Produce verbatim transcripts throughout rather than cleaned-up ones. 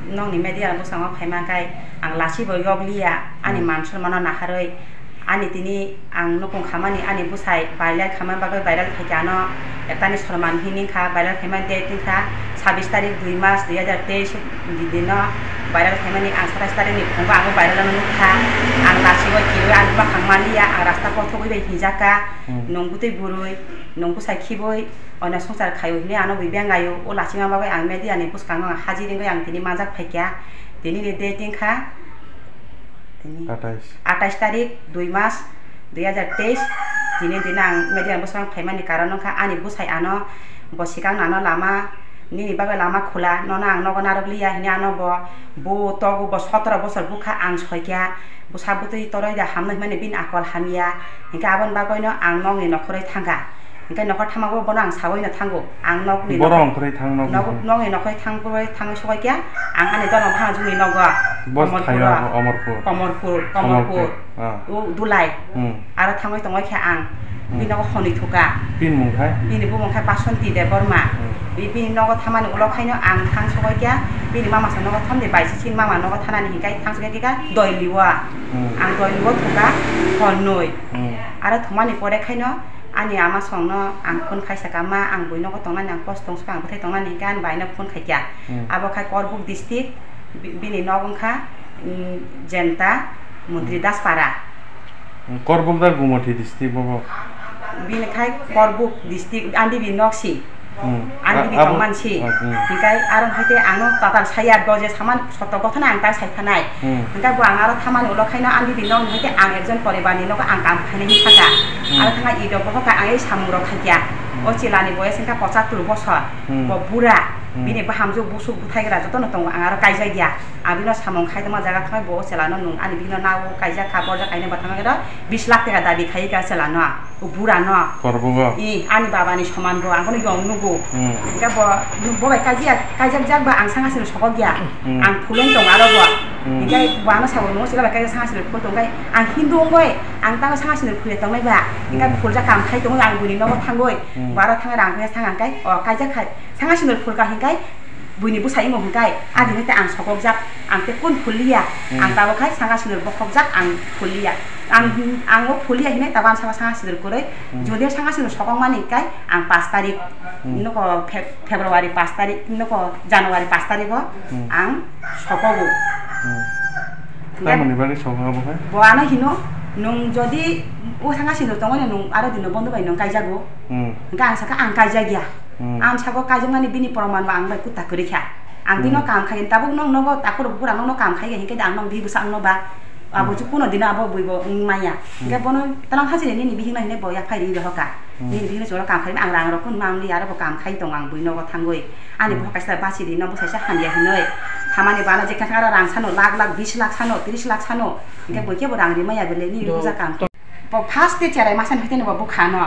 Nokni media bwskango phaima khe ang lachibo yokliya, ani Hmm. man sonmano naharwi, ani tini ang nukung khamani ani bwsai viral khaima bagwi viral khaikha ano, ektani sorman hinwi kha viral khaima date wngkha sabbish tarik dui mas dui hajar teis dino viral khaimani ang satais tarikni phungo abo viral ano nukha, ang lachibo kirwi ang bwkhang manliya, ang rasta kothogwi bai hinjakha, Hmm. nwng bwtwi bwrwi, nwng bwsai khibwi, Oino swngchar khaio hinwi ano bui bengaio, o lachima bagwi ang media ni bwskango ang hajir wngwi ang tini manjak phaikha. Tini ni date wngkha tini Atais. Atais tarik dui mas dui hajar teis. Tini dino ang media ni bwskango phaimani karon wngkha ani bwsai ano bo swkang ano lama nini bagwi lama khula, nono ang nogo narwk liya hinwi ano bo, bo togo bo sotoro bosor bwkha ang soikha, bwsa bwtwi toroi da hamno himani bini akol hamya, hinkhe aboni bagwino ang nokni nokhorwi thangkha. Hinkhe nokhor thangma bo bono ang saui no thango. Ang nokni Borok nokhor, ongkhorwi thang nok nogo, nokhor. Nokni nokhorwi thang, thangwi sokoi khe ang ani dono bhang juni nogo. Bos Komorpuro. Thaiba Omorpur. Komorpur, Komorpur, Komorpur. Ah. U Dulai. Hmm. Aro thangwi tongoi khe ang. Hmm. Bini nogo honwi thuka. Bini mung khai? Bini bumung khai Basonti Debbarma. Hmm. Bi-, bini nogo thamani ulo khaino ang thang sokoi khe bini mama sa nogo thamdi bai sisi mama nogo thanani hinkai thang sokoi khe Doiliwa. Hmm. Ang Doiliwa thuka honnwi. Hmm. Aro thumani pore khaino Ani ama songno ang phone khaisa kha, "Ma, ang bui nogo tongnani, ang kosto wngsuka, ang bwthai tongnani," hinkhe ani baino phone khaikha. Hmm. Abo khai Korbuk district, bi-, bini nok wngkha, mm, Jenta, Montri Hmm. Daspara. Hmm, Korbuk da Gumoti district bobo? Bini khai Korbuk district, ani bi nok si. Hmm. Ani bi A-, abo tongman si. Ah, hmm. Hinkhe aro haite ano tatal saya doje saman soto gothana ang ta sai thanai. Hmm. Hinkhe bo ang aro thamani ulo khaino ani bi nok ni haite ang ekjon poribar ni nogo ang kam khainai hinsaka. Hmm. Aro thangma ido bohoka ang ei samung rok khaikya. Hmm. O chwla ni boyes wngkha pochattor bosor. Hmm. Bo bura. Hmm. Bini bahamjwk busuk bwthai gra jotono tongo, ang aro kaijak ya. Ang bino samung khai tongma jaga thangwi bo o chwla no nung ani bino nao kaijak kha, borjak kainwi bo thangwi ro bish lakh taka dabi khai kha chwla no. O bura no. Korbogo. I, ani baba ni soman bo, ang bono yong nugo. Hmm. Hinkhe bo, bo bai kaijak, kaijak jak ba ang sanga sini sokok ya. Hmm. Ang phulung tong aro bo. Hmm. Hinkhe bo ano sabo nung sila bai kaijak sanga sini phul tong kai. Ang Hindu ongoi, ang tamo sanga sini phul tongnai ba. Hinkhe Hmm. phul jak kam khai tongoi ang buni nogo thangoi. Hmm. Bo aro thang rang khai thang ang kai. O kaijak khai. Sanga sini phul ka hinkai. Buini bwsa imo hwnkai, adi hwnkhe ang sokokjak, ang tei kun phuliya, Hmm. ang tabuk hai sanga sinur bokhokjak, ang phuliya. Ang, Hmm. ang o phuliya hinwi tabuk ang saka sanga sinur kwrwi, Hmm. jodi sanga sinur sokokmani hwnkhe ang pas tarik, Hmm. nokho Feb-, February pas tarik, nokho January pas tariko Hmm. ang sokogo. Hmm. Hwnkhe Tamoni bagwi sokok abo hai? Bo ano hino, nwng jodi o sanga sinur tongmani nwng aro dino bondo bai nwng kaijago, Hmm. hwnkhe ang sakha ang kaijak ya. Hmm. Ang sabo kaijakmani bini proman bo ang bai kutta kwrwi kha. Ang bino Hmm. kam khai, tabuk nwng nogo takhurok bukurang nwngno kam khai hinkhe de ang nwng bihik bwsa wngno ba. Abo Hmm. je kuno dino abo buibo wng maya. Hmm. Hinkhe bono talang hachini nini bihikno hinwi bo yaphai rwi rohor kha. Hmm. Nini bihikno chwngno kam khai ang rang rok kun ma wngli aro bo kam khai tongo ang bui nogo thangwi. Ani Hmm. bohok kaisa basi rino bo saisa hamya hinwi. Thamani bana je kha aro rang sano lakh lakh, bis lakh sano, tris lakh sano. Hinkhe Hmm. bui khe bo rang ri maya bele nini Do- buja kam. Bo first te cherai masa ni hwteni bo bwkha no.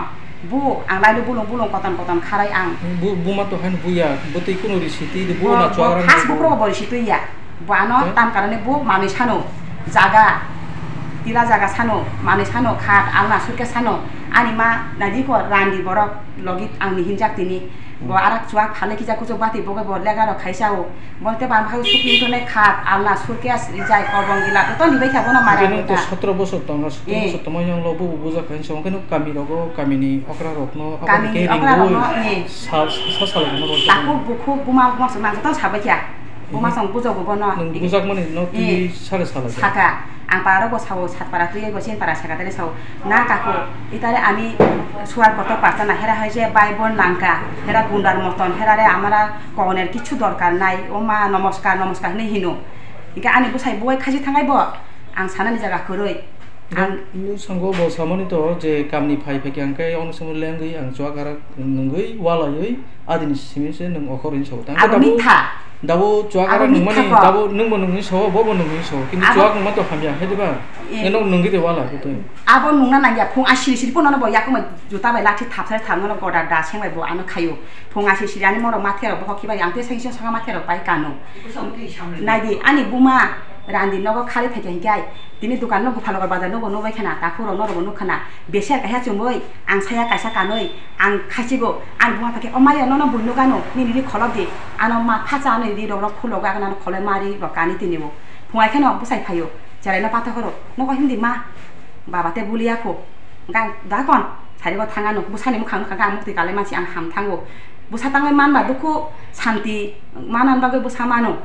Bu ang lailo bulung bulung koton koton kharai ang. Bu, buma to haino buya, bwtwi kuno risi twi de, bu Bo, na bo chuagra first ni bu. Bukhrogo bo risi twi ya. Bo ano Eh? Tam karone bo manwi sano, jaga, tila jaga sano, manwi sano, khat, alna, suitcase sano. Ani ma naidi ko randi borok logi ang ni hinjak tini. Bo Hmm. Arak chuak phale kisa kuchuk bati bo bo lega rok khaisa o. Bo te bang bhai sukni to ne khat, alna, suitcase, rijai, kobong gila, to ni bai kha bono mara Hwnkhe nwng to kha. Sotro bosor tongo, sotro Eh. Bosor tongma yang lo bo bo bujak kha hinsa, hwnkhe nwng kami rogo, kami ni okra rok no, abo Kami ni ni khe okra rok ringwi no, eh. Sa, sa, sa, salai no rok Takhuk, bukhuk, buma, buma song nang joto sabai kha. Buma Eh. Song bujago bono. Nwng bujak mani no twi Eh. Sare salai kha. Saka. Ang para rok bo sao, sat para twi bo chin para saka tare sao. Na kaku, itare ami suar kotor parta na hera hai je bai bon langka, hera gundar moton, hera re amara koner kichu dorkar nai, o ma nomoskar, nomoskar hinui hino. Hingke ani bwsai buwai khaji thangai bo, ang sanani jaga kwrwi. Ang Nung sango bo samani to je kamni phai phai khe ang khe ono somo lengwi ang chuak arak nungwi walaiwi adini simi se nung okhorwi sao. Tang Abo tabuk mitha. Dabo chuak Abo arak nungmani mitha ko. Dabo nungbo nungwi sao, bobo nungwi sao. Kintu Abo chuak nungma to hamya, hai diba? Eh. Eno nungwi de wala kutui. Abo nungna nangya, phung a siri siri phunukno bo yakung bai juta bai lathi thapsai thapnano goda da seng bai bo ano khaio. Phung a siri siri ani morok mathe rok bohok khibai ang te sengsi saka mathe rok pai kano. Naidi ani buma Randi nogo khali phaikha hinkhe ai, tini dukan no Gopalnagar bazar nogo nukbai khana, takhuk rok norokbo nukkhana, beser kaisa chumui, ang saya kaisa kanui, ang khaichigo, ani buma phaikhe, "O maya, nono bui nukano, nini ri kholop di, ano ma phacha ano ri rok rok khulogo, ano khole ma ri rok kani tini bo." Phungai kheno bwsai phaio, cherai no pathor horo, nogo himdi ma, baba te buliya kho, gang dakon, sari bo thangano, bwsani mukhang nukha, gang mukti kalai mansi ang ham thango. Bwsa tangwi manba dukhu santi manna bagwi bwsa mano.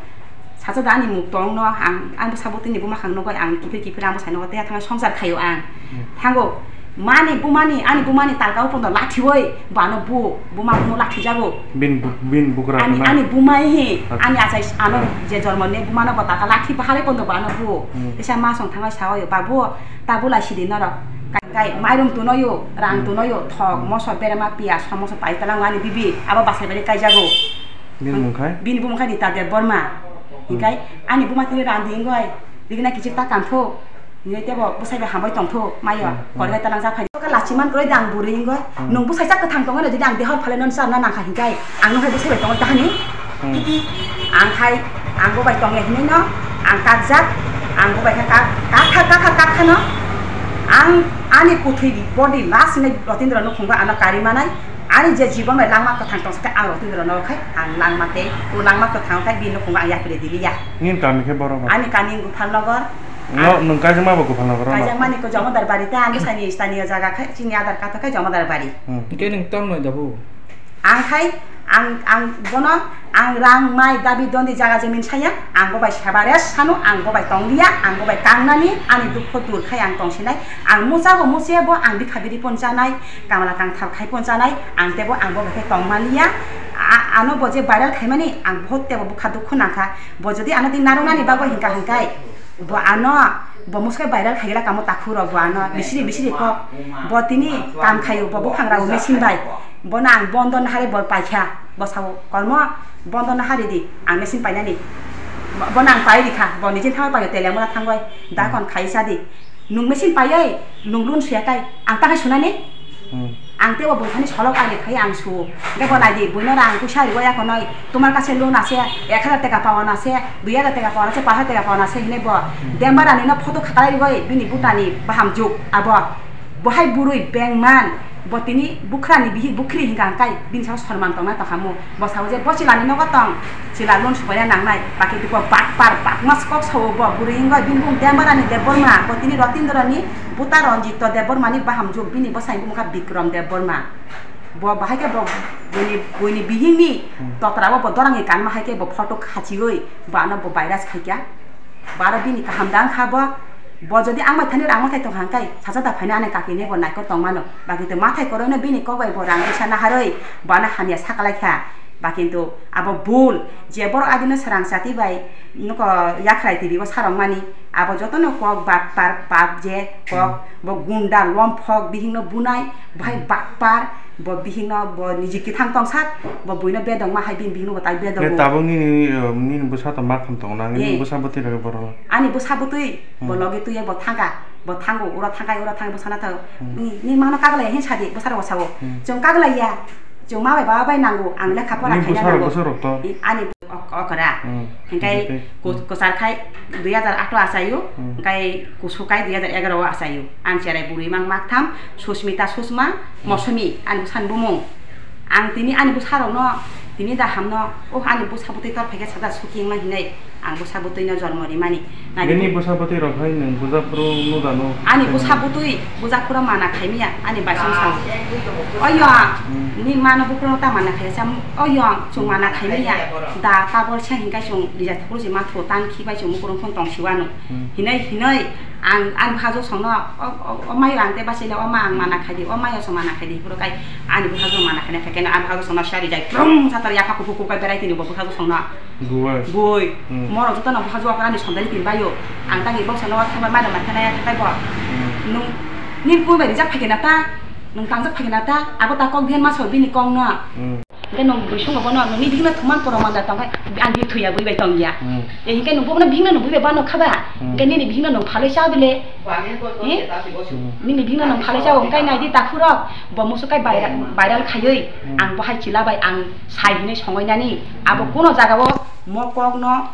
Sacha da ani muk tongno ang, ang bwsa bwtwini buma khang nugwi ang kiphir kiphir ang bwsai nogo tei thangwi songsar khaio ang. Hmm. Thango mani bumani, ani bumani talka upondo lathiwi bano bu, buma bumo lathijago. Bin bu-, bin bukra Ani, khna. Ani bumai hi, Acha. Ani achai s-, ano Hmm. je jormo ni bumano bo talka lathi bahari pondo bano bu. Hmm. Tesa ma song thangwi sawi, "Babu, ta bulai sidi norok." Kai, kai, mairum tunoyo, rang Hmm. tunoyo, thok, Hmm. moso, berema, piyaj, somoso pai talang ani bibi, abo bachai bai kaijago. Bini mung khai? Bini bumung khai Rita Debbarma. Hmm. Hikai ani buma tini randi ingoi, rigina kichik ta kantho. Ngai tebo bwsai bai hambai tongtho, mayo, Hmm. kori khai talang japhai. Ka lachiman kori dang buri ingoi, Hmm. nung bwsai chak kwthang tongoi, jodi ang dehor phale non sa na nangkha hikai, ang no hai bwsai bai tongoi tahani. Hmm. Ang khai, ang bo bai tongya hinwi no, ang kakjak, ang bo bai kha kak, kakha, kakha, kakha no, ang ani kuthwi body last hinwi Rotindra nukhungo ano kari manai, ani je jibon bai langma kwthang tong sakhe ang Rotindra no khai, ang langma tei, o langma kwthang khai bini nukhungo ang yapri diliya. Nini kami khe borok ba? Ani kami Gopalnagar. No, nwng kaijak ma bo Gopalnagar no? Kaijak mani ko Jamodar Bari ta, ang bwsani stani o jaga khai, chini adar kato khai Jamodar Bari. Hmm. Hingke nwng tong noi da bo? Ang khai, ang, ang bono, ang rang mai dabi dondi jaga jemin saya, ang bo bai sebares sano, ang bo bai tongliya, ang bo bai kangnani, ani dukho dur khai ang tongsinai, ang musa bo musiya bo, ang bikha biri pon chanai, kamala kangthar khai pon chanai, ang tebo ang bo bai khe tongmaliya, a-, ano bo je viral khaimani, ang bohot tebo bukha dukho nangkha, bo jodi ano tin narwknani bagwi hingka hingkai, bo ano, bo musa viral khaila kamo takhuk rok bo ano, bisiri bisiri kok, bo tini kam khaio, bo buphang rao machine bai. Bono ang bondo nahari bo paikha, bo sao, "Kormo, bondo nahari di, ang machine painani." Bo-, bono ang pai rikha, bo nijin thangwi paio, tele mula thangwi, dakon khai sa di. Nung machine paioi, nung loan suya kai, ang takai sunani? Hmm. Ang tebo bwthani solok ani khai ang su. Hingke bo nai di, buino rang puisa rigo ya konoi, "Tomar kache loan ase, ek hajar taka pawan ase, dui hajar taka pawan ase, panch hajar taka pawan ase," hinui bo. Hmm. Demba rani no photo khakalai rigoi, bini butani baham juk, abo. Bohai burui beng man, bo tini bukrani bihik bukri hingka hingkai bini saka sorman tongna tongkhamu. Bo sao je bo chilani nogo tong, chila loan supaina nangnai, baki tiko bakpar bakmas kok sao bo burui hingoi bini bung Dembarani Debbarma, bo tini Rotindroni buta Ranjito Debbarmani bahamjwk bini bwsai bumungkha Bikram Debbarma. Bo bahai khe bo buini, buini bihikni Hmm. totrao bo dorangni kanma hai khe bo photo khachiui bo ano bo virus khaikha. Baro bini kaham da wngkha bo. Bo jodi ang bai thani rang mathai tongkha hingkai, sacha da phaina ani kakini bo naikol tongmano. Baki to mathai koroino bini kok bai bo rang kisa naharoi, bo ano hamya sakalaikha. Ba kintu abo bul, je borok adino srang chati bai nokho yakhrai tv o sarok mani, abo jotono kok bak par pap je kok, bo gunda lomphok bihikno bunai, Bahai bakpar, bo bihikno bo niji kithang tongsak, bo buino bedok ma hai bini bihikno bo tai bedok. Tabuk nini, eh, nini bwsa to ma kham tongo na, nini Eh. bwsa bwtwi rok borok. Ani bwsa bwtwi, bo Hmm. logi twi bo thangka, bo thango, uro thangkai, uro thang bwsana tho. Hmm. Ni, ni mano kaglai hin sadi, bwsarok bo sao. Hmm. Chwng kaglai ya, chwng ma bai baba bai nango, ang lekha pora Nini khaina bwsarok, nango. Bwsarok to. I, ani Ok-, okra. Hmm. Hingkai Jete. ku-, kwchar khai dui hajar ato achaio, Hmm. hingkai kusu kai dui hajar egaroh o achaio. Ang cherai bwrwi mang maktham, Susmita, Susma, Hmm. Mosumi, ani bwsani bumung. Ang tini ani bwsarokno, tini da hamno, oh, ani bwsa bwtwi tor phaikhe sada suki wngma hinwi ang bwsa bwtwino jormo rimani. Nai Nini di- bwsa bwtwi rok hai nwng bujaphuru nudano Ani khaimani. Bwsa bwtwi bujaphuru mana khaimya, ani baisong sao. Oyo, Hmm. ni mano buphuru ta mana khaisa, oyo, chwng mana khaimya. Da tabol se hingkai chwng Rijai Thakur si ma thu tan khi bai chwng mukurung phone tong siwano. Hmm. Hinai, hinai, ang, ang bwkhajo songno, o, o, o mayo ang te bachile, o ma ang mana khai di, o mayo song mana khai di, hwnkhe kai ani bwkhajo mana khai na phaikhe no, ang bwkhajo songno siya rijai, prung satar yapha kuphur kuphur kai berai tini bo bwkhajo songno. Boi. Boi. Hmm. Morok jotono bwkhajo okra ni sondai ni tin baio. Ang tagi boksa no thangbai mada mai khana ya thakai bo. Hmm. Nung, nini kung bai rijak phaikhe na ta, nung tangjak phaikhe na ta, abo ta kok biyan ma sor bini kong no. Hmm. Hingke nwng buisongo bono nwngni bihikno thwngman poro manda tongkhe, ang bihik thwiya bui bai tongya. Hmm. E hingke nwng bono bihikno nwng bui bai bano khaba. Hmm. Hingke nini bihikno nwng phalwi cha bile. Hmm. Nini bihikno nwng phalwi cha, hingke naidi takhurok, bo musukai viral, viral khaiwi, Hmm. ang bohai chila bai ang sai hinwi songoinani. Abo Hmm. kuno jagao mo kokno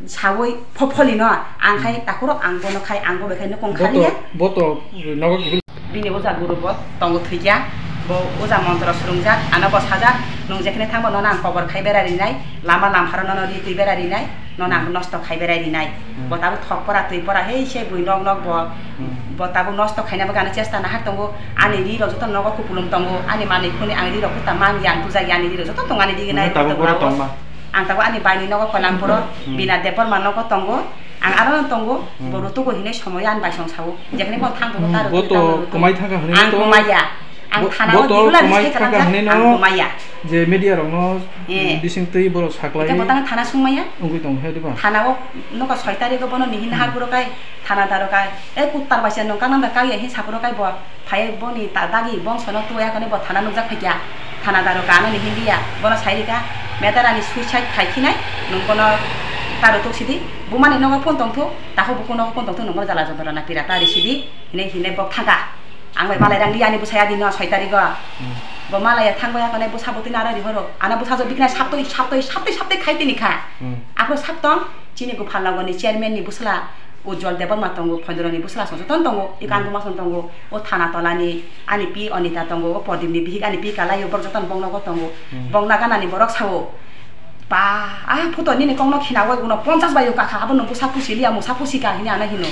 Sawi pho-, pholino, ang khai takhurok ang bono khai, ang bo bai khai nukung khaliya. Boto, boto, nogo kibil. Bini uja guru bo tongo thwikya, bo uja montro swrwngjak, ano bo sajak, nwng jekhne thangbo nono ang kobor khai berai rinai, lama lamharo nono ri twi berai rinai, nono ang nosto khai berai rinai. Hmm. Bo tabuk thok pora twi pora, hei se bui nok nok bo, Hmm. bo tabuk nosto khaina bagwi ano chesta nahar tongo, ani ri rok joto nogo kupulung tongo, ani manwi khuni ang ri rok kuta mangya, ang tujagya, ani ri rok joto tongo ani digi nai. Tabuk tongo pora abo. Tongma. Ang tabuk ani baini nogo Koilampuro, Hmm. Bina Debbarma nogo tongo, ang aro tongo, Hmm. bo rutugo hinwi somoyo ani baisong sao. Jekhne bo thang tongo, Hmm, ta bo rutugo, to ta rutugo. Kumai thangkha hinwi Ang to. Kumaiya. Ang bo-, thana bo o to digula kumai riske thangkha kalangjak, hinwi ang no kumaiya. Je media rokno Eh. bising twi borok saklai Ita botang thana sungmaya? Wngwi tong he diba? Thana o nogo soi tarikh o bono nihin Hmm. nahar puro kai thana daro kai. E kuttar baisa nung kanang da kaiya hin sapuro kai bo. Phai boni ta dagi bongsono tuya kani bo thana nukjak phaikya. Thana daro kano ni hindiya. Bono sai rika, medarani suicide khai khinai, nung bono taro tuk sidi. Bumani nogo phone tongthu, takhuk bukhuk nogo phone tongthu, nung bono jala jontro na pira tari sidi. Hinai hinai bo thangkha. Ang bai malai rang liya ani bwsai adi no soi tarikh o. Hmm. Bo malai thang bai kani bwsa bwtwi naro rihoro. Ana bwsa jo biknai saptoi, saptoi, saptoi, saptoi khai tini kha. Hmm. Aphuru sak tong, chini Gopal Nagar ni chairman ni bwsla. Ujjwal Debbarma tongo, Phoindroni bwsla song jotono tongo, i Hmm. kang buma song tongo, o thana tolani ani pi Anita tongo, o Prodipni bihik ani pi Kalai, o borok jotono bong nogo tongo. Hmm. Bong naganani borok sao, "Ba, a photo nini kokno khina oi uno ponchas bai o kakha, abo nwng bwsa pusi liya, musa pusi ka," hini ano hino.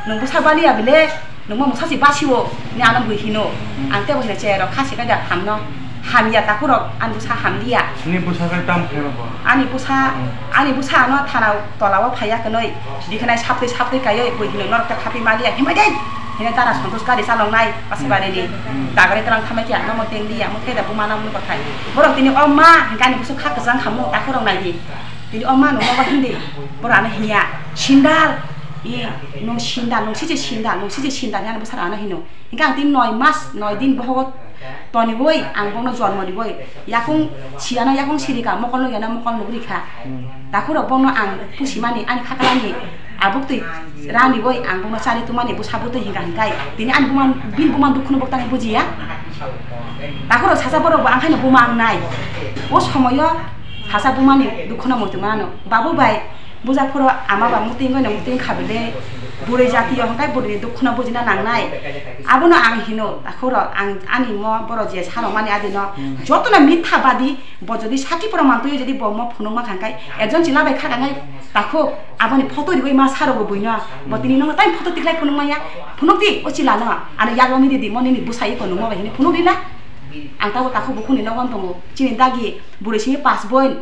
"Nwng bwsa baliya bile, nwng mo musa si basio," hini ano bui hino. Hmm. Ang tebo hino cherok kha si kaida hamno. Hamya takhurok, ani bwsa hamliya. Ni bwsa khe tam khe bo? Ani bwsa, Hmm. ani bwsa ano thana tola o phaiya kwnwi, dikhanai saptwi saptwi kaiwi bui hino norok ta khapi maliya himbai dai. Hino tara Santosh gari chaloknai Pasibari ni. Hmm. Dagari tlang thamai khe ano mo teng liya, mo theda buma nang mo bakhai. Borok tini o ma, hingke ani bwsa kha kwchang khamung takhurok nai di. Tini o ma no mo ba hindi. Borok ano hiya. Sindal. I, nung sindal, nung siji sindal, nung siji sindal, ani bwsa ano hino. Hingke ang tini noi mas, noi din bohogo toniwi ang bono jormo riwi. Yakung siyana yakung sirika, mokol nukya na mokol nugrikha. Hmm. Takhurok bono ang pusimani, ani khakalani, abuktwi raniwi ang bono chari tongmani, bwsa bwtwi hingka hingkai. Tini ani buma, bini buma dukhuno bo tangwi bujiya. Takhurok sasa borok bo ang khaino buma ang nai. O somoyo sasa bumani dukhuno muitu mano. Babu bai, Buja phuru ama ba muting goi na muting khabile, bwrwi jati yo hwnkhai bwrwi ni dukhuno bujina nangnai. Abono ang hino, takhurok ang ani mo borok je sarok mani adino, Hmm. jotono mitha badi, bo jodi saki pura mantwi jodi bo mo phunukma kha hwnkhai, ekjon chila bai kha kha hwnkhai, takhuk aboni photo riwi ma sarok bo buino, bo Hmm. tini nono tai photo tiklai phunukmaya, phunukdi o chila no, ano yago midi di mo nini bwsai ko nungma bai hini phunukdi na. Ang tabo takhuk bukhuni nogon tongo, chini dagi, Bwrwi simi pas boin,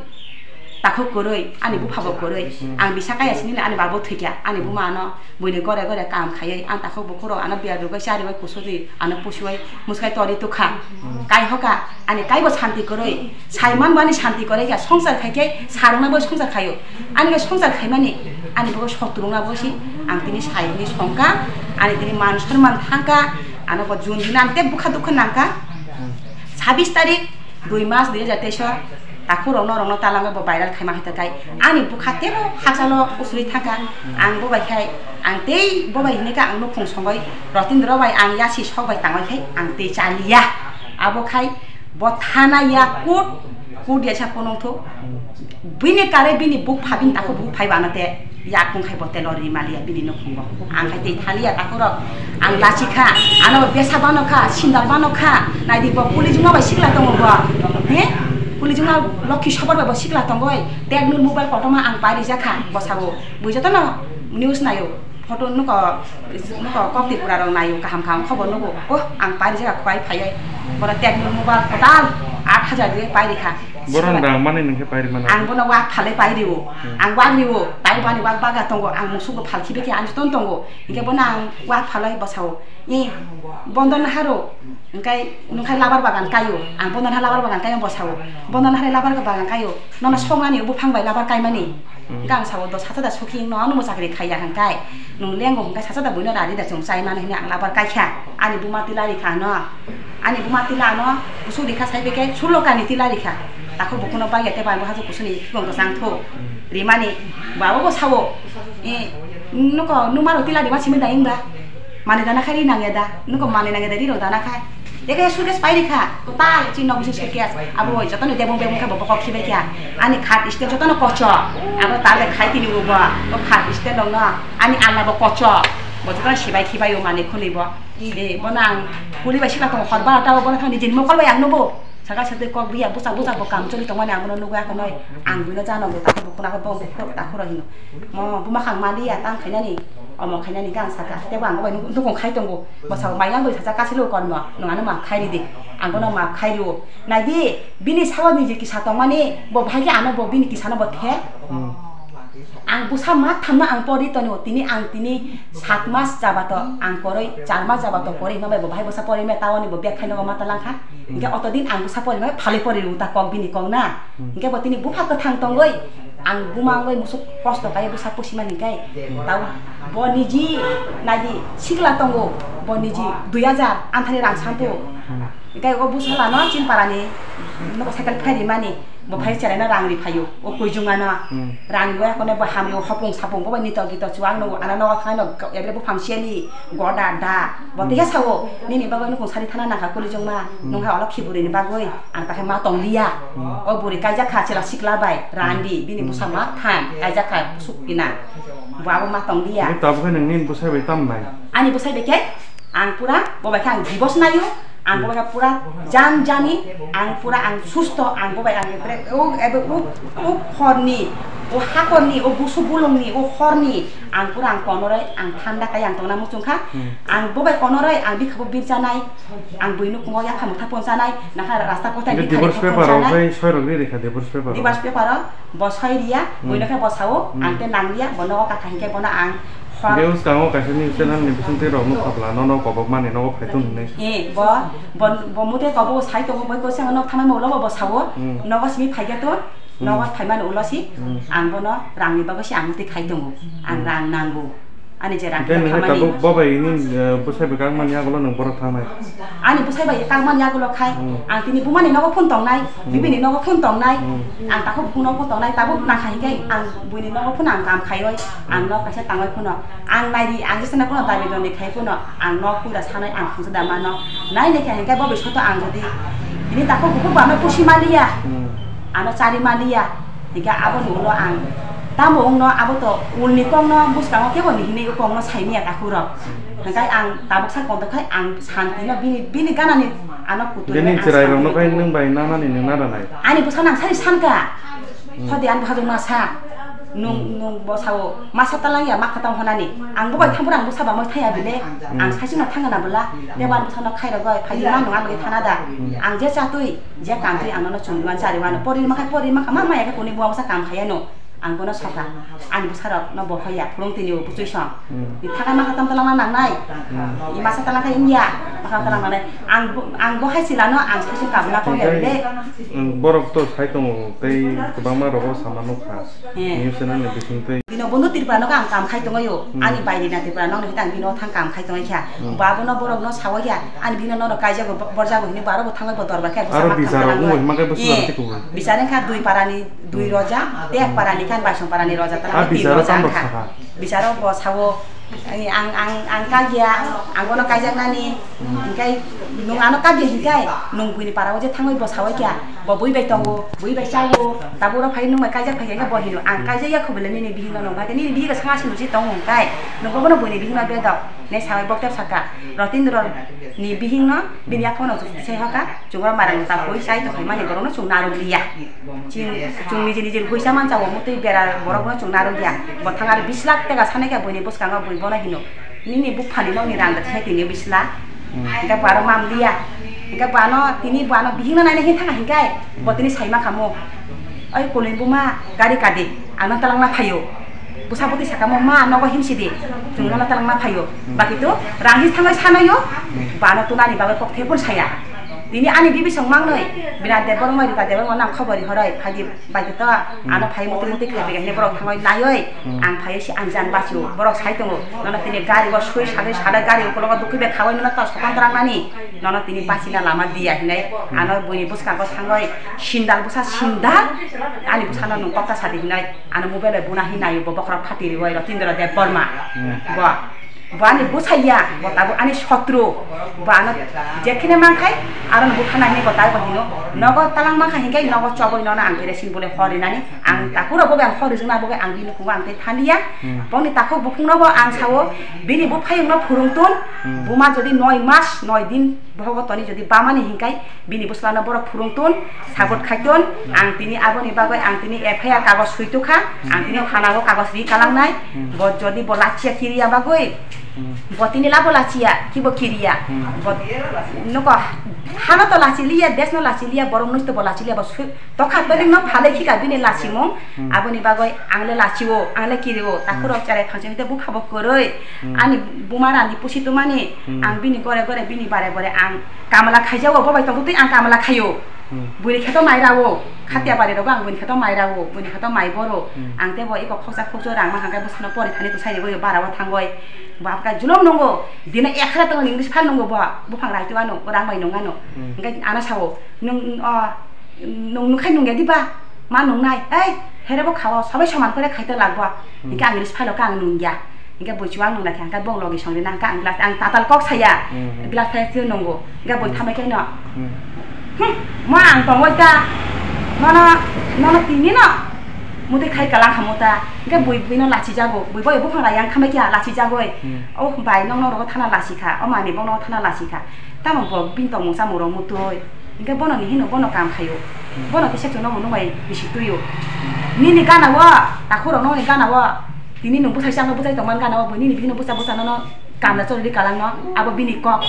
takhuk kwrwi, ani bupha bo kwrwi. Hmm. Ang bisa kaya sini le ani babo thwikya, ani buma ano buini gore gore kam khaiwi, ang takhuk bukhuro ano biya rwgwi chariwi kusudi ano pusiwi mwskai tori tukha. Hmm. Kai hoka, ani kaibo santi kwrwi, saiman bo ani santi kwrwi kha, songsar khai khe sarungna bo songsar khaio. Ani bo songsar khaimani, ani bo sotrungna bo si, ang tini saimani songka, ani tini man sonman thangka, ano bo jun din ang tei bukha dukha nangka. Hmm. Sabis tarik, Dui mas dui hajar teis o takhuk rok norok no talang bo viral khaima hai takai ani bwkha tebo hachalo usuri thangkha ang bo bai khai ang tei bo bai hinwi kha ang nukhung songwi Rotindra bai ang yasi sok bai tangwi khai ang tei chaliya abo khai bo thana ya kut kut ya sa kono tho bini kare bini bukpha bini takhuk bukphai bana te. Yakung khai bo telo ri maliya bini nukhungo. Ang khai tei thaliya takhurok. Ang lachikha. Ano besa bano kha, sindal bano kha. Naidi bo pulijwngno bai sikla tongo bo. He? Pulijwngno lokhi sobar bai bo sikla tongoi. Teknul mobile kotorma ang pairijakha bosao. Bui jotono news naio. Photo nuko, nuko kokti pura rok naio kaham kaham khobor nugo. Oh, ang pairijak khwai phaioi. Boro teknul mobile kotal aat hajar diye pairikha. Boron rang mani nungkhe pairi mano. Ang bono wak phalwi pairiwo. Hmm. Ang wak riwo, tai bani wak baga tongo, ang musugo phalkhibe khe ang ton tongo. Hinkhe bono ang wak phalwi bosao. I bondon haro, hinkhe nungkhai labar bagan kaio. Ang bondon ha labar bagan kaio bosao. Bondon hare labar bagan kaio. Nono songani buphang bai labar kaimani. Hmm. Hinkhe ang sao dos hajar da suki no ano mo chakri khaiya hangkai. Nung lengo hangkai sasa da buino rari da chwng chai mano hinwi ang labar kaikha. Ani buma tila rikha no. Ani buma tila ano, busuk rikha sai beke, sullo kani tila rikha. Tako bukuno bagya te bai bo hajo kusuni kibong to sang tho. Rimani, babo bo sao. E, nuko, numa ro tila rima simi da ingba. Mani dana khai ri nangya da. Nuko mani nangya da ri ro dana khai. Eke suitcase pai rikha, total chini nok bisi suitcase. Abo jotono debong debong khe bo bokok khibai kha. Ani khat stand jotono kocho. Abo ta le khai tini bo bo. O khat stand rok no ani alna bo kocho. Bo jotono sibai khibai o mani khuli bo. E, bono ang khuli bai sila tongo hor barota o bono thani jin mokol bai ang nugo. Saka satwi kok biya buchak buchak bo kam choli tongmani ang bono nugo akhonoi. Ang buino jano bo ta bo khuna khe bo ta khoro hino. Mo buma khang maliya tang khainani. Omo khainani khe ang saka, tebo ang bai nukung khai tongo. Bwsao mai yang bai sacha kasilo kormo, nwng ano maaf khai ridi. Ang bono maaf khai rio. Naidi, bini sago ni je kisa tongmani, bo bahai khe ano bo bini kisano bo the. Hmm. Ang bwsa ma thamno ang pori tongo, tini ang tini sat mas jabato ang koroi, char mas jabato koroi, hwnba bai bo bahai bwsa pori me tawoni bo bek khaino ma talangkha. Hmm. Hingke oto din ang bwsa pori ma phale pori ru ta kok bini kok na. Hmm. Hingke bo tini bupha kwthang tongoi. Ang buma wngwi musuk kosto kaiwi bwsa pusimani hwnkhe, tau bo niji naidi sikla tongo, bo niji dui hajar anthani rang santo. Hwnkhe o bwsalano Chinparani nogo cycle phai rimani, bo phai cheraino rang ri phaio, o kuijungano. Hmm. Rang riwi akhone bo hamyo hopung sapung bo bai nito gito chuwak nogo, ano nogo thangnai no ebre buphang siyani goda da. Bo tei sao, nini bagwi nukung sari thana nangkha kulijungma, hmm, nungha olo khiburini bagwi. Ang takhe ma tong liya. Hmm. O buri kaijak kha chwla sikla bai, randi, bini bwsa ma than, kaijak kha busuk pina. Bo abo ma tong liya. Ni tabukhe nang nini bwsai bai tam nai? Ani bwsai bai khe ang pura, bo bai khe ang divorce naio. Ang bo bai khe pura jan jani, ang pura ang susto, ang bo bai ang epre, o, ebe, o, o khorni, o hakorni, o busu bulungni, o khorni, ang pura ang konoroi, ang thanda kai ang tongna muchung kha. Hmm. Ang bo bai konoroi, ang bikha bo birjanai. Ang buino kungo yapha mutha ponchanai, nakha rasta kota. Hingke bikha divorce paper rok bai soi rok ri rikha divorce paper rok. Divorce paper rok bo soi riya, hmm, buino khe bo sao, hmm, ang te nang liya, bo nogo kakha hingke bono ang hor. Hingke uskango kaisa news channel ni bisingtwi rok nukha bwla, nono kobok mani nogo phai thung hinwi. Eh, bo, bo, bo mute kobok sai tongo, boi kosa nok thamai mo ulo bo, bo sao, hmm, nogo simi phai khe to, hmm, nogo phai mani ulo si, hmm, ang bono rang ni bagwi si ang mute khai tongo, ang, hmm, rang nango. Ani je rang khe khamani. Tabuk bo bai nini, eh, bwsai bai kangmani yagulo nwng borok thangnai? Ani bwsai bai kangmani yagulo khai, hmm, ang tini bumani nogo phone tongnai, hmm, bibini nogo phone tongnai, hmm, ang takhuk bukhuk nogo phone tongnai, tabuk nakha hingke ang buini nogo phone ang kam khaioi, ang, hmm, nok kaisa tangoi phone, ang naidi, ang jesana phone dabi doni khai phone, ang nok puila sanai, ang khungsa da mano, nai naikha hingke bo bisoto ang jodi tini takhuk bukhuk bo ano pusi maliya, hmm, ano chari maliya. Hingke aboni ulo ang tamo wngno abo to ulni kokno bwskango kebo ni hinwi o kokno saimanya takhuk rok. Hingke ang tabuk sak kontho khai ang santino bini, bini ganani ano kutung. Bini chwrai rokno khai nwng bai nanani nwng naranai. Ani bwsano ang sari sanka. Hmm. Hodi ani bwsajwk masa. Nwng, hmm, nwng bwsao masa talangya ma khatang honani. Ang bo bai thampura ang bwsa bamoi thaya bile. Hmm. Ang saisino thangna bwla. Hmm. Tebo ani bwsano khairogoi phaidi ma nwng ani thana da. Hmm. Ang je chatwi. Je kam twi ang nono chumui uan chari uano, pori rwma khe pori rwma kha, ma maya khe kuni buma bwsa kam khaiya no, ang bono sokha, ani bwsarok no bo hoya, phulung tini bo buchwi song. Hmm. Ni thaka ma kha tam talangna nangnai, hmm, i masa talang khe wngya, ma kha talang nangnai, ang bo, ang bo hai silano, ang sai se kabla kok ya bile. Hmm, borok to sai tongo, tei kwbangma rogo sama nukha. He. News channel ni bising twi. Bino bondo Tripura no ang kam khai tongo yo. Hmm. Ani bai ni na Tripura no hita ang bino thang kam khai tongo kha. Hmm. Ba bono borok no sawi ya. Ani bino no kaija go borja go hini baro bo thango bo dorba kha. Aro bisaro ungoi hima khe bo sulang tikugo. Bisare kha dui para ni dui roja, te ek para ni khan baisong para ni roja ta. Ah, bisaro tam rok sakha. Bisaro bo sawo. Ani ang, ang, ang kagya, ang bono kaijaknani, hingkai nwng ano kagya hingkai, nwng buini parao je thangwi bo sawi kya, bo bui bai tongo, bui bai chago, tabuk oro phai nwng bai kaijak phai khe bo hino, ang kaijak ya khobole nini bihikno nwng bai khe, nini bihik sanga simi se tongo hingkai, nwng bono buini bihikno bedok, ne sawi bok tep saka, Rotindro ni bihikno bini yaphano se hoka, chungra marang ta pui sai to khaimani borokno chwng narwk liya. Chini, chwng nijil nijil huisa mancha, omo twi bera borokno chwng narwk ya. Bo thang aro bish lakh taka sanai kha buini bwskango bui bono hino. Nini buphani nokni rang da thai tini bish lakh. Hmm. Hingke bo aro mam liya. Hingke bo ano tini bo ano bihikno naina hin thanga hingke bo tini saima kha mo. Oi koloi buma gari kadi ano talangna phaio. Bwsa bwtwi saka mo ma nogo himsidi. Chwng nono talangna phaio. Hmm. Baki to rang hin thangwi sanoyo. Hmm. Bo ano tunani bagwi kok thepun saya. Tini ani bibisong mangnoi, Bina Debbarma, Rita Debbarma nang khobor ri horai, phaidi bai khe to, hmm, ano phai muti muti khlai bai khe borok thangoi naioi, hmm, ang phai si ang jan basio, borok sai tongo, nono tini gari o sui sadai sadai gari ukologo dukhi bai khawai nono to sokan drang nani, nono tini basina lama diya hinai, hmm, ano buini bwskango thangoi, sindal bwsa sindal, ani bwsano nwng kokta sadi hinai, ano mobile bai buna hinai bo bokhorok phati rioi Rotindra Debbarma, hmm, bo. Bo ani bwsai ya, bo tabuk ani sotru. Bo ano jekhene mankhai, aro no butharna hinwi bo tabuk hino. Nogo talang mankha hinkhai, nogo choboi nono ang khe resin bole hor rinani. Ang takhuk rok bo bai ang hor rijwkna bo bai ang bini nukhungo ang tei thaliya. Hmm. Boni takhuk bukhung no bo ang sao, bini buphayung no phurung tun. Hmm. Buma jodi noi mas, noi din bohogo toni jodi bamani hinkhai, bini bwsla no borok phurung tun, sabot khai tun. Hmm. Ang tini aboni bagwi ang tini F I R kagoj swi tukha, ang tini thana o kagoj ri kalangnai. Hmm. Bo jodi bo lachiya kiriya bagwi, Hmm. Bo tini labo lachiya, kibo kiriya. Hmm. Bo nuko hano to lachi liya, desh no lachi liya, borok nusto bo lachi liya, bo su-, tokha tolingno phalai khika bini lachimung. Hmm. Aboni bagwi ang le lachio, ang le kirio, takhuk rok cherai phangse hwnkhe bupha bo kwrwi. Hmm. Ani buma rani pusi tumani, Hmm. ang bini gore gore bini bare bare ang kamala khaijago, bo bai tongtwi ang kamala khaio. Hmm. Buini kheto mai rao, khatia Hmm. bari rogo ang buini kheto mai rao, buini kheto mai boro. Hmm. Ang tei bo iko khoksa khoksa rang ma hangkai bwsano pori thani to sai rego bara o thangoi. Bo apka julom nungo, dina ek hajar tong English phal nungo bo, buphang rai tu ano, rang bai nung ano. Hmm. Hingke ano sao, nung, o, nung nukhai nung ya di ba, ma nung nai, ei, here bo khao, sabai soman kore khai to lag bo. Hmm. Hingke ang English phal ka ang nung ya. Hingke bo chuang nung na khe, hingke bong logi song di na, hingke ang glass, ang tatal kok saya, Hmm. glass saya tu nungo, hingke bo Hmm. thamai khe no. Hmm. Hmm, ma ang tongoi ta, nono, nono tini no. Muti khai kalang khamu ta. Hingke bui bui no lachi jago. Bui bai buphang rayang khamai kya lachi jagoi. Hmm. Oh bai nong nong rogo thana lachi kha. O mani bong no thana lachi kha. Tamo bo bini tongmung chamung rok mutui. Hingke bono ni hino bono kam khayo. Hmm. Bono kisa chwngno bo nung bai bisi tuio. Nini gana o, takhuk rok nong ni gana o. Tini nung bwsai chang no bwsai tongman gana o. Bo nini bihik no bwsa bwsa nono kamla chori kalang no. Abo bini kok.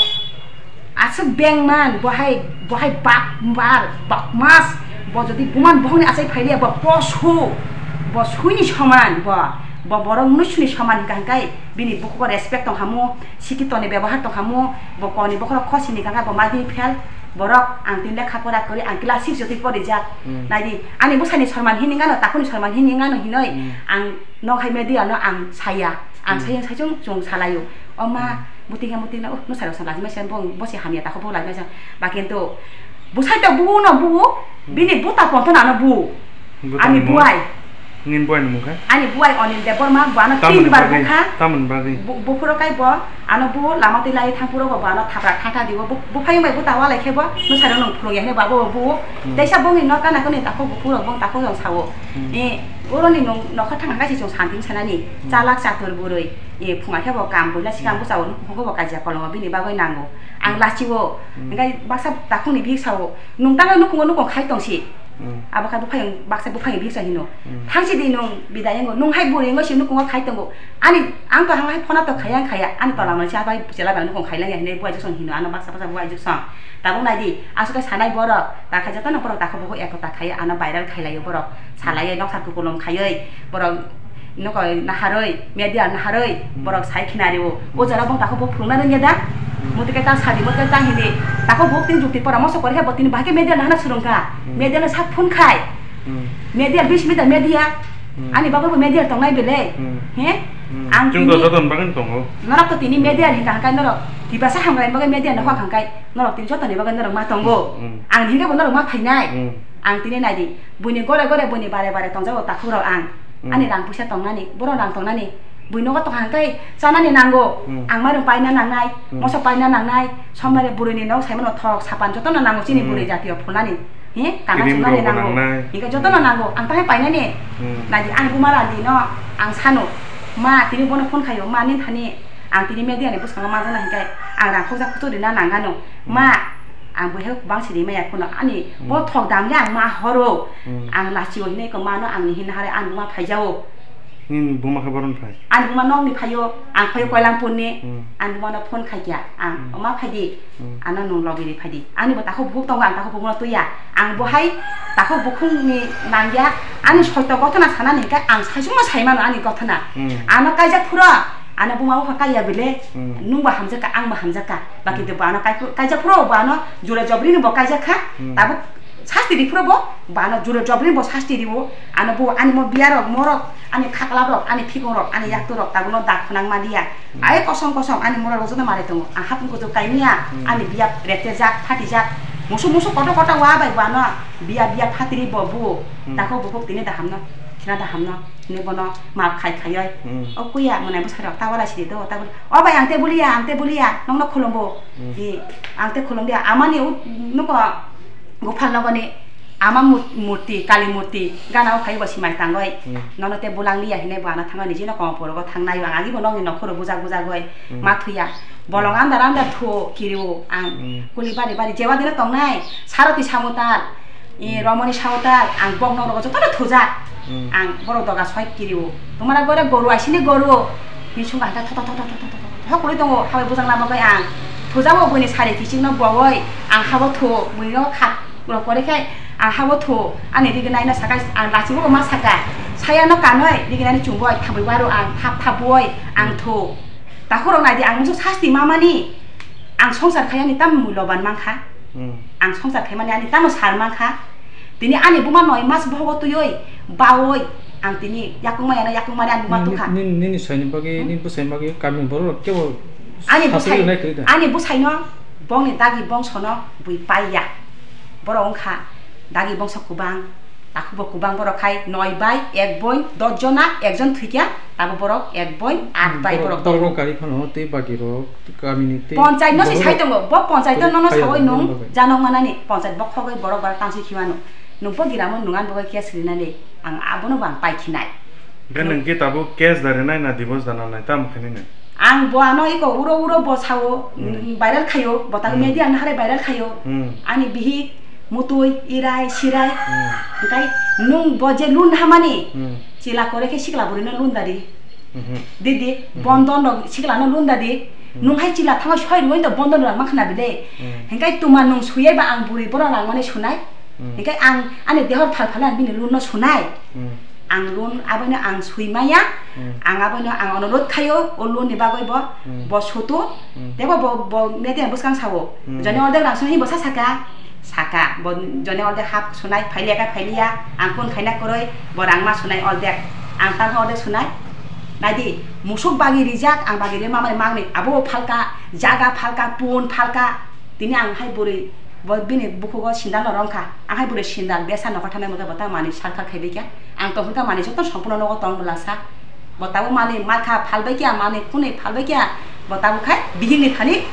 Aswk bengman, bo hai, bo hai bak, bar, bakmas, bo jodi buman bohongni achai phailiya, bo posu, bo suini soman, bo, bo borok nusuni soman hingka hingkai, bini bukugo respect tong hamu, sikitoni bebohar tong hamu, bo koni bokhorok khosini hingka hingka bo madini phel, borok ang tini lekha pora kwrwi, ang class six jotwi porijak. Hmm. Naidi, ani bwsani sorman hini gano, takhukni sorman hini gano hinoi, Hmm. ang nok hai media no ang saya, ang Hmm. saya saichung chung salaio. O ma, Hmm. Muting ya muting na, oh, no saro sa lajima sian bong, bosi hamya tako bo lajima sian. Ba kintu, busai to bu no bu, Hmm. bini buta ponto na no bu. Buta Ani mo? buai. Ngin buai ni mukha? Ani buai Onil Debbarma, bu ano Tamoni tin bar bagwi, bukha. tamoni bagwi. Bu, bu phuro kai bo, ano bu lama twi lai thang phuro bo, bu ano thapra thata dibo, bu, bu phayung bai buta walai khe bo, no saro nung phurung ya hene bo abo bu. Hmm. Teisa bongni no kana kani tako bu phuro bong tako jong sao. Hmm. Ni, oro ni nung nokha thang kai si chung santing sanani, Hmm. chalak chatur burui. E, phunga khe bo kam buila sikang Hmm. bwsao nukhung khe bo kaisa kolongo bini bagwi nango. Ang Hmm. lachio. Hmm. Hingke baksa takhukni bihik sao, "Nung tangwi nukhungo nukhung khai tongsi." Hmm. Abo khe buphayung, baksa buphayung bihik sa hino. Hmm. "Thangsi di nung bidai wngo, nung hai bwrwi wngo si nukhungo khai tongo. Ani, ang to hang hai phone to khaiya ang khaiya, ani tola mansi abai chela bai nukhung khai langya," hinwi buai jwk song hino, ano baksa baksa buai jwk song. Tabuk nai di, aswk khe sanai borok, ta khaijak tano borok, takhuk bukhuk ekota khai, ano viral khai laio borok. Salai noksa kukulum khaioi, borok nokoi naharoi, media naharoi, Hmm. borok sai khina rio. O Hmm. jora bong takhuk bo phurungna rwngya da? Hmm. Muti khe ta sadi, muti khe ta hindi. Takhuk bo tin jukti pora moso kori khe bo tini bahai khe media nahana surung kha. Hmm. Media no sak phun khai. Hmm. Media bis media, media. Hmm. Ani bagwi bo media tongnai bele. Hmm. He? Hmm. Ang Chwng tini to joton bagwi tongo. Norok to tini media hingka hingkai norok. Tipasa hamkrai bagwi media no Hmm. hok hingkai. Norok tini jotoni bagwi norok ma tongo. Hmm. Ang hingke bo norok ma phainai. Hmm. Ang tini nai di. Buini gore gore buini bare bare tongjago takhuk rok ang. Hmm. Ani rang puisa tongnani, borok rang tongnani. Bui nogo tongkha hingke chanani nango. Hmm. Ang mairum paina nangnai, Hmm. moso paina nangnai, somnare burui ni nog saimano thok, sapan jotono nango chini Hmm. burui jatio phulnani. Hi? Kana Cream chumnani rok bo nango. nangnai. Hingke jotono nango. Ang tahe painani. Hmm. Nai di ang buma rani no ang sano. Ma tini bono phone khayo, ma nin thani ang tini media ni bwskango manjakna hingke ang rang khokjak kuchuk rina nangano. Hmm. Ma Ang bo hai bang siri maya kheno ani Hmm. bo thok dam le ang ma horo. Hmm. Ang lachi o hinai ko mano ang ni hin hare ang buma phai jao. Nini buma khe boron phai? Ani buma nok ni phaio, ang phaio Koilampur ni. Hmm. Ani buma no phone khai kya. Ang Hmm. oma phai di. Hmm. Ano nung logi ri phai di. Ani bo takhuk bukhuk tongo, ang takhuk bukhuk no tuya. Ang bo hai takhuk bukhuk ni nang ya. Ani soito gothona sana ni khe ang saisung ma sai mano ani gothona. Hmm. Ano kaijak phuro, ano buma bupha kaiya bile. Hmm. Nung bo hamjak ka, ang bo hamjak ka. Ba kintu bo ano kai-, kaijak phuru bo ano jura jobri ni bo kaijak kha, Hmm. tabuk sasti ri phuru bo, bo ano jura jobri ni bo sasti ri o, ano bo ani mo biya rok, morok, ani khakla rok, ani phikong rok, ani yaktu rok, tabuk no dak phwnang ma liya. Hmm. Ai kosom kosom ani morok rok joto mari tongo, ang hapung kuchuk kaimiya, Hmm. ani biya rete jak, phati jak, musu musu koto koto wa bai bo ano biya biya phatri bo bu, Hmm. takhuk bukhuk tini daham no. Sina da hamno, hini bono map khai khaioi. Hmm. O kuya, mwnai bwsai rok, tabala sidi do, tabala. O bai, ang te bulia, ang te bulia, nongno khulumbo. Hmm. Di, ang te khulum dia, amani u-, nuko, Gopal nogoni, ama mur-, murti, Kali murti, gana o phai bo simai tangoi. Hmm. Nono te bulang lia hinai bo ana thangoi, nijino kong porogo thangnai, ang agi bo nogni nokhoro bujak bujak goi, hmm, ma thuya. Bolong andar andar thuo, kirio, ang, hmm, kuli bari bari, jewa dino tongnai, Saroti samutar. I romoni saotal ang bok nok rogo jotono thujak. Hmm. Ang borok doga soi kirio. Tumara gore goru aisini goru. Ni sunga hata thotho thotho thotho thotho thotho kuli tongo. Habai bujang lama bai ang thujago buini sari kiching no bogoi ang habo thu buini no khat rok kore khai ang habo thu ani rigi nai no sakai ang lachibo ma saka. Saya no kanoi rigi nai chungoi thabui baro ang thap thap boi ang thu. Takhurok nai di ang musu sasti mamani ang songsar khayani tam muloban mankha. Hmm. Ang songsar khaimani ani tamo sar mankha. Tini ani buma noi mas bohogo tuioi, baoi, ang tini yakung maya no yakung mari ani buma tukha. Nini, nini, nini saini bagwi, hmm, nini bwsai bagwi kami borok rok kebo ani sasri bwsai, nai kwrwi da? Ani bwsai no bongni dagi bongso no bui paiya. Borok wngkha dagi bongso kubang. Takhuk bo kubang borok khai noi bai ek boin dos jona ekjon thwikya, tabo borok ek boin at bai borok tongo. Borok kari phano tei bagi rok kamini tei ponchayat no se borok sai tongo, bo ponchait no no phai sawi rok nung bagwi. Janok manani ponchait bo khogoi borok bar tangsi khimano. Nung bo giramo nung an bo khe srinani ang abono bo ang pai khinai. Be nung ki tabo case dare nai na divorce dana nai tam khani nai. Ang bo ano iko uro uro bo sao, hmm, viral khayo, bo tak, hmm, media no hare viral khayo. Hmm. Ani bihik Mutui, irai, sirai. Hmm. Hingkai nung bo je lun hamani, hmm, chila kore khe sikla buri no lun dari. Mhm. Didi, mhm, bondon rok sikla no lun dari. Hmm. Nung hai chila thango soi rwoi to bondon rok makhna bile. Hmm. Hingkai tuma nung suyai ba ang buri borok rang mani sunai. Hmm. Hingkai ang ani dehor phal phal ang bini lun no sunai. Hmm. Ang lun abono ang sui maya. Hmm. Ang abono ang onurot khayo o lun ni bagoi bo, hmm, bo sutu. Hmm. Tebo bo, bo media bwskang sao. Hmm. Joni ordek rang suni bo sa saka. Saka, bo jone ordek hap sunai, phailiya khe phailiya, ang kun khaina kwrwi, bo rang ma sunai ordek, ang tang khe ordek sunai. Naidi, musuk bagi rijak, ang bagi ri mamani mangni, abo phalka, jaga phalka, pun phalka. Tini ang hai bwrwi, bo bini bukhugo sindal no rongkha, ang hai bwrwi sindal besa nokha thanai mokhe bo ta manwi salkha khaibai khe, ang tongkha manwi joto sompurno nogo tong bwlasa. Bo tabuk manwi makha phalbai kya, manwi khunwi phalbai kya, bo tabuk khai bihikni thani,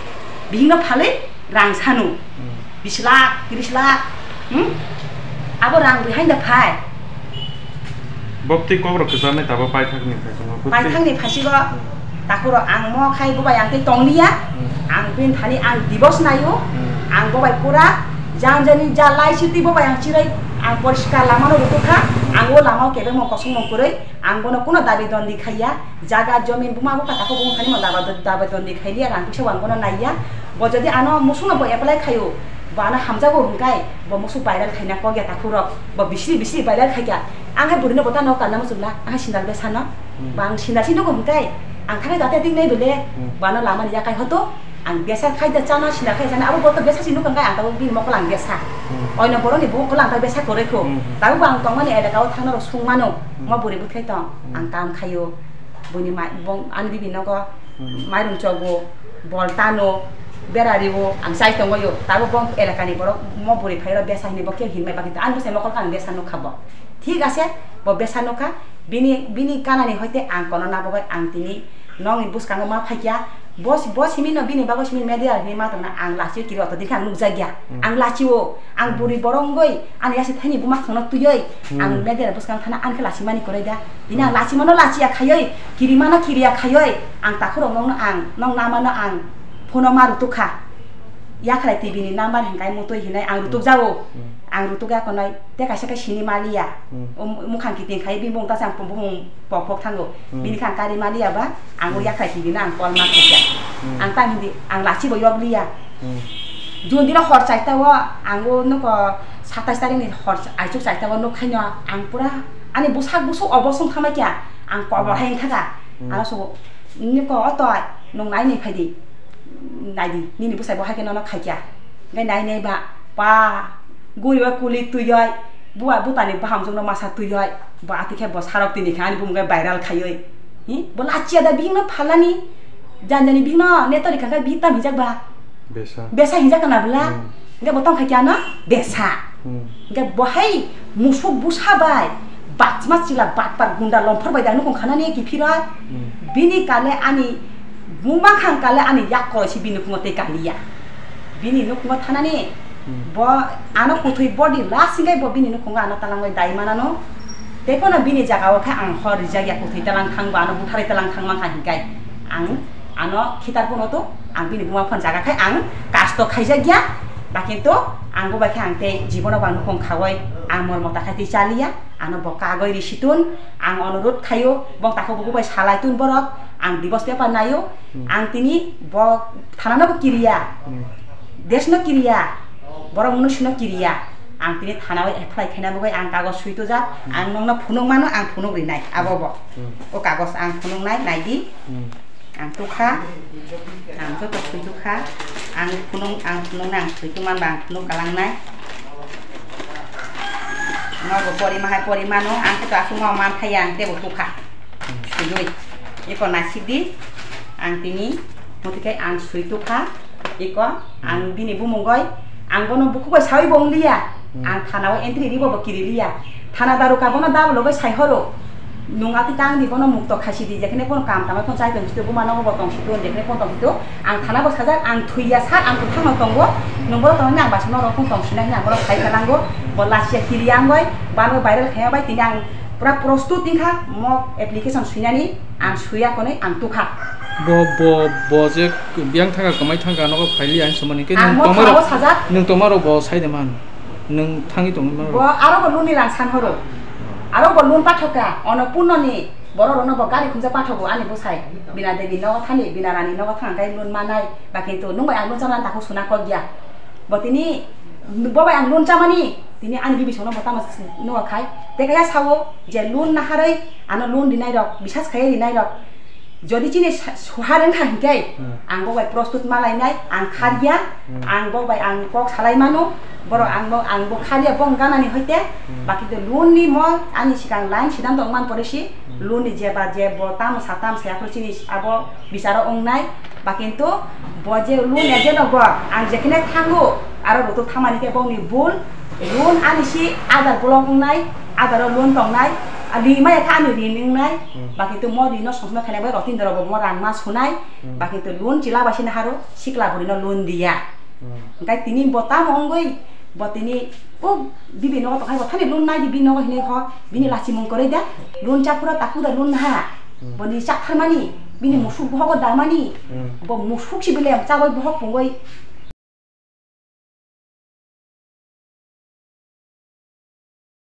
bihikno phalwi rang sanu. Hmm. Bish lakh, tris lakh, hmm? Abo rang bihai da phai. Bopti kok rok kwcharnai tabo paithakni phaisingo. Paithakni phaisingo, hmm, takhuro ang mo khai bobai ang tei tongliya, hmm, ang bini thani ang divorce naio, hmm, ang bobai pura janjani ja lai sitwi bobai ang chirai, ang poriskar lamano rutukha, ang o lamao kebengmo kosongmo kwrwi, Ang bono kuno dabi dondi khaiya, jaga, jomin, buma, bupha, takhuk, bumung, thani mo dabi, dabi dondi khailiya, rang puisa bo ang bono naiya. Bo jodi ano musukno bo apply khaio, bo ano hamjago hwnkhai, bo musuk viral khaina kok ya takhuk rok, bo bisri bisri viral khaikha. Ang hai bwrwino bo tano kanna muchungla, ang hai sindal besa no, hmm, bo ang sindal si nugo hwnkhai, ang thangwi date ting nai bele, hmm, bo ano lamani yakai hoto, Ang besa khai da chana, sina khai chana, abo boto besa si nukang kai, ang tabuk bini mokol ang besa. Hmm. Oino boroni bo mokol ang ta besa koroi kho. Hmm. Tabuk bo ang tongmani elaka o thangna rok sungmano, hmm, mo bwrwi bwthai tong, hmm, ang kam khaio. Boni mai, bong, ani bibi nogo, hmm, mairum chogo, bol tano, bera rio, ang chai tongo yo. Tabuk bong elaka ni borok mo bwrwi phai rok besa hini bo khe hinmai bagwi ta. Ani bwsai mokol kha ang besa nukha bo. Thik ase, bo besa nukha. Bini, bini kanani hoite ang kono nabogoi ang tini nongni bwskango ma phaikya. Bo, bo simi no bini bagwi simi media ni ma tongna ang lachio kiri oto dikhe ang nukjakya. Hmm. Ang lachio, ang, hmm, buri borongoi, ani yasi thaini buma khangno tuiyoi, hmm, ang media ni bwskango thana ang khe lachimani kwrwi da. Bini ang, hmm, lachimano lachiya khaioi, kirimano kiriya khaioi, ang takhurok nongno ang, nong namano ang phono ma rutukha. Yakhrai T V ni number hinkai mutui hinai ang rutuk jao. Hmm. Ang rutuk ya konai. Tei kaisa khe sini maliya. Hmm. O mukhang kiting khai bini bung ta chang bung pok pok thango. Hmm. Bini khe ang kari maliya ba, ang o, hmm, yakhai tini na ang kol ma khaikha. Hmm. Ang tang hindi, ang lachi bo yok liya. Hmm. June dino hor chaita o, ang o nuko satais tarik ni hor aichuk chaita o nuk khaino ang pura ani bwsak bwsuk obo sung thamai kya, ang kobor, hmm, hai thaka. Hmm. Ano so nuko oto nung nai ni phai di. Nai di, nini bwsai bo hai khe nono khaikya. Hingke nai nai ba, pa, guriwa kuli tuiyoi, buwa butani bahamjwkno masa tuiyoi, bo atwi khe bo sarok tini khe ani bumung khe viral khaioi. Hi, bo lachiya da bihikno phalani, janjani bihikno netori kha khe bihik tam hinjak ba. Besa. Besa hinjak kana bwla? Hmm. Hingke bo tong khaikya no? Besa. Hmm. Hingke bo hai musuk busa bai, Bachma chila batpar gunda lomphor bai dai nukung khanani kiphiroi. Hmm. Bini kale ani buma khang kale ani yak koroi si bini nukhungo tei kaliya. Bini nukhungo thanani Hmm. bo ano kuthwi body last hingkai bo bini nukhungo ano talangoi dai manano. Tei pono bini jagao khe ang hor rijak ya kuthwi talang thangba ano butharwi talang thangma kha hingkai. Ang ano khitar pono to ang bini buma phone jaga khai ang kasto khaijak ya. Ba kintu ang bo bai khe ang tei jibono ba nukhung khawoi ang mol mota khai tei chaliya. Ano bo kagoi ri situn, ang onurut khayo, bong takhuk bukhuk bai salai tun borok, ang divorce paper nayo, Hmm. ang tini bo thanano bo kiriya, Hmm. desh no kiriya, borok munusi no kiriya, ang tini thana o apply khaina bagwi ang kagoj swi tujak, Hmm. ang nokno phunuk mano, ang phunuk rinai, abo bo. Hmm. O kagoj ang phunuk nai, naidi. Hmm. Ang tukha, ang joto sui tukha, ang phunung, ang phunung nang sui tuman ba ang phunung kalang nai. Nogo porima hai porima no, ang khe to aswk ma man thaya ang tebo tukha. Sui dui. Eko nasik di, ang tini, muti khe ang sui tukha, eko, ang bini bumung goi, ang bono bukhuk bai sawi bo wng liya, Hmm. ang thana o entry ribo bo kiri liya. Thana daruka bono dabo loge sai horo. Nung ati tang di bono mukto khaisi di, jekhene bono kam tangwi phone chai tong sito, buma nogo bo tong sito, jekhene phone tong sito. Ang thana bo sajak, ang thwiya sir, ang kwthang no tongo. Nung bono tongo, ang baisa norok phone tong sinai, ang bono khai kalango. Bo lachiya kiri ang bai, bano viral khaima bai tini ang pura prostut wngkha mo application swinani, ang swiya konwi ang tukha. Bo, bo, bo je biyang thangkha, kwmai thangkha, nogo phaili ang samani khe Ang nung mo tongmaro, thana bo sajak. Nung tongmaro bo sai de man. Nwng thangwi tongwi mano. Bo aro bo loan ni rang san horo. Aro bo loan pathok kha, ono Purno ni borok rokno bo gari khumsa pathogo ani bwsai. Bina Devi nogo thani, Bina Rani nogo thang khe loan manai. Ba kintu nwng bai ang loan chamani takhuk suna kok ya. Bo tini, bo bai ang loan chamani, tini ani bibi songno bo tamo nugo khai. Tei kaya sao je loan naharwi ano loan rinai rok, bisas khai rinai rok. Jodi chini sa-, suha rwngkha hinkhe, Hmm. ang bo bai prostut malainai, ang kharya, Hmm. ang bo bai ang kok salai mano, borok Hmm. ang bo, ang bo kharya bong ganani hoite, Hmm. baki de loan ni mo ani sikang line siddhanto wngman pore si, Hmm. loan ni jeba je bo tamo sa tam saya phuru chini abo bicharo wngnai, ba kintu bo je loan agent no bo ang jekhene thango, aro bo to thamani khe bongni bul, loan ani si Aadhaar block wngnai, Aadhaar o loan tongnai, a ri maya kha ani ri wngnai, Hmm. ba kintu mo ri no songkhorno khainai bai Rotindra bo mo rang ma sunai, Hmm. ba kintu loan chila bai sini haro sikla bwrwi no loan diya. Hmm. Hingkai tini bo tamo wngwi bo tini o bibi nogo tongkhai bo thani loan nai di bini nogo hinwi kho bini Hmm. lachi mung kwrwi da loan cha phura takhuk da loan naha Hmm. bo ni cha tharmani bini Hmm. musuk bohogo damani Hmm. bo musuk si bile chabai bohok pungwi